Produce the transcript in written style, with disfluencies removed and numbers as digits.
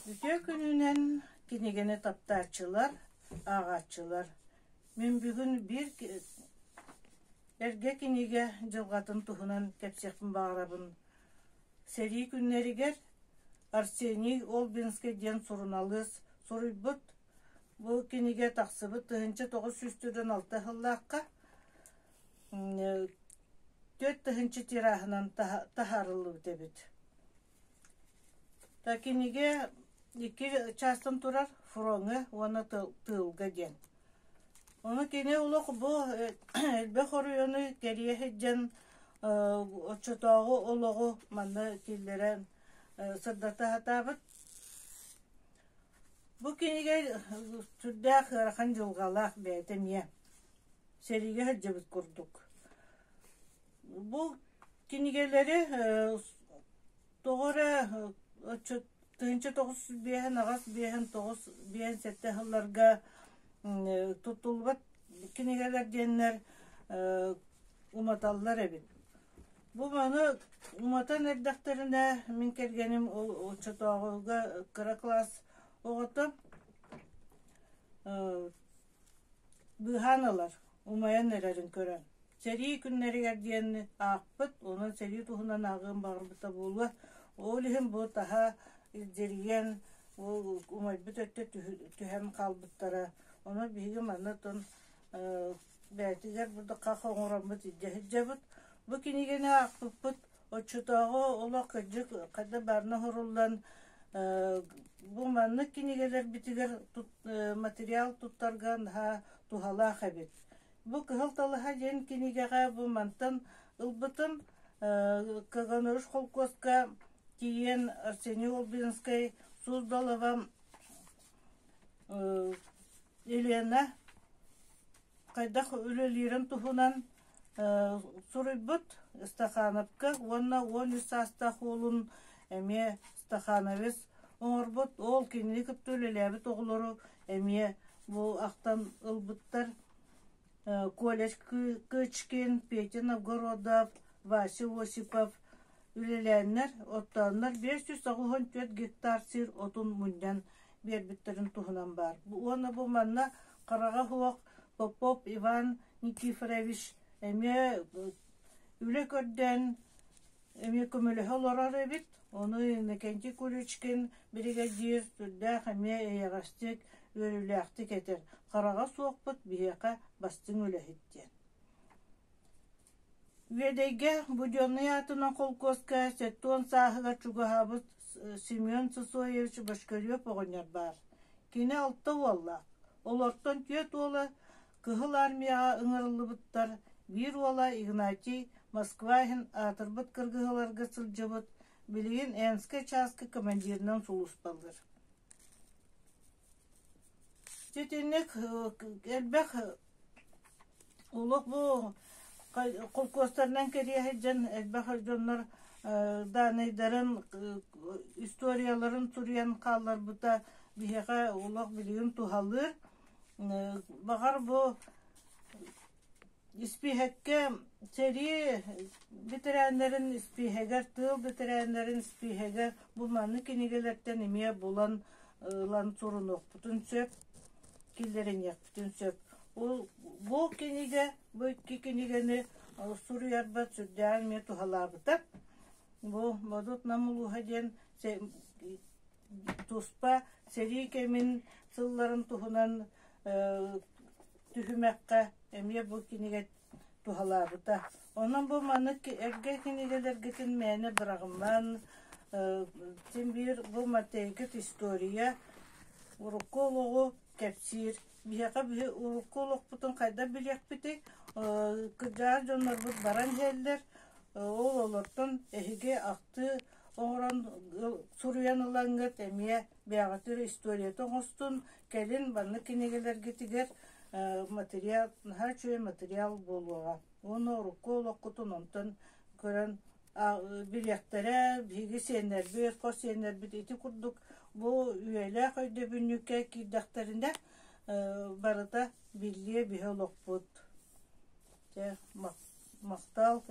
Үтүө күнүнэн кинигэни таптааччылар, ааҕааччылар. Мин бүгүн биир эргэ кинигэ дьылҕатын туһунан кэпсиэхпин баҕарабын. Сэрии күннэригэр Арсений Олбинский диэн суруналыыс суруйбут бу кинигэ тахсыбыт 1946 сыллаахха 4000 тираһынан таһаарыллыбыт эбит. Кинигэ икки чаастан турар фроҥҥа уонна тыылга диэн. Ону кини олох бу элбэх оройуону кэрийэ сылдьан оччотооҕу олоҕу манна киллэрэн сырдата сатаабыт. Бу кинигэ сүрдээх ыарахан дьылҕалаах бэйэтэ эмиэ сэриигэ сылдьыбыт курдук. Бу кинигэлэри тоҕо эрэ 1958, 59, 57 сылларга туттуллубат кинигэлэр диэннэр уматаллар эбит. Бу маны уматан эрдэхтэринэ мин кэргэним ол оччотооҕуга кыра кылаас оҕото быыһаан ылар, умайан эрэрин көрөн. Сэрии күннэригэр диэн аахпыт, онон сэрии туһунан ааҕыан баҕарбыта буолуо. Ол иһин бу таһа илдьирийэн, ол умайбыт өттө түһэн хаалбыттара. Онон биһиги манна оттон бэйэтигэр бу хах оҥороммут илдьэ сылдьабыт. Бу кинигэни аахпыппыт оччотооҕу олох кырдьык хайдах баарына оһоруллан бу маннык кинигэлэрбитигэр материал туттарга наһаа туһалаах эбит. Бу Кыһыл талаһа диэн кинигэҕэ бу мантан ылбытым Каганович холкуоска тиийэн Арсений Олбинскай Суздалова Елена хайдах үлэлиирин туһунан суруйбут Стахановка уонна 13 саастаах уолун эмиэ стахановец оҥорбут. Ол кинини кытта үлэлээбит оҕолору эмиэ бу ахтан ылбыттар. Коля Кычкин, Петя Новгородов, Вася Осипов үлэлээннэр, оттооннор 594 гектар сир отун мунньан биэрбиттэрин туһунан баар. Уонна бу манна хараҕа суох Попов Иван Никифорович эмиэ үлэ көрдөөн эмиэ көмөлөһө олорор эбит. Ону Иннокентий Куличкин биригэдьиир сүрдээх эмиэ эйэҕэстик, үөрүүлээхтик этэр: «Хараҕа суохпут биһиэхэ бастыҥ үлэһит» диэн. Үөдэйгэ Буденный аатынан холкуоска 70 сааһыгар чугаһаабыт Семен Сысоевич Бочкарев оҕонньор баар. Кини алта уоллаах. Олортон түөрт уола Кыһыл Армияҕа ыҥырыллыбыттар, биир уола Игнатий Москва иһин аатырбыт кыргыһыыларга сылдьыбыт, билигин Энскэй чааска командирынан сулууспалыыр. Итинник элбэх олох бу холкуостарынан кэрийэ сылдьан элбэх дьоннор даанайдарын, историяларын суруйан хаалларбыта биһиэхэ олох билигин туһалыыр. Баҕар бу Испииһэккэ сэрии бэтэрээннэрин испииһэгэр, тыыл бэтэрээннэрин испииһэгэр бу маннык кинигэлэртэн эмиэ булан ылан сурунуохпутун сөп, киллэриниэхпитин сөп. Ол бу кинигэ, бу икки кинигэни суруйарбар сүрдээҕин эмиэ туһалаабыта. Бу Модут Нам улууһа диэн туспа сэрии кэмин сылларын туһунан түһүмэххэ эмиэ бу кинигэ туһалаабыта. Онон бу маннык эргэ кинигэлэргитин мээнэ быраҕымаҥ, син биир бу Матейгит история урукку олоҕу кэпсиир. Биһиэхэ биһи урукку олохпутун хайдах билиэхпитий? Кырдьаҕас дьоннорбут баран иһэллэр, ол олортон эһиги ахтыы оҥорон суруйан ылаҥҥыт эмиэ бэйэҕитигэр историята оҥостун, кэлин маннык кинигэлэргитигэр материал наһаа үчүгэй материал буолуоҕа. Уонна урукку олоххутун онтон көрөн билиэхтэрэ, биһиги сиэннэрбит, хос сиэннэрбит ити курдук бу үйэлээх өйдөбүнньүккэ киирдэхтэринэ барыта биллиэ биһи олохпут. Дьэ, махтал.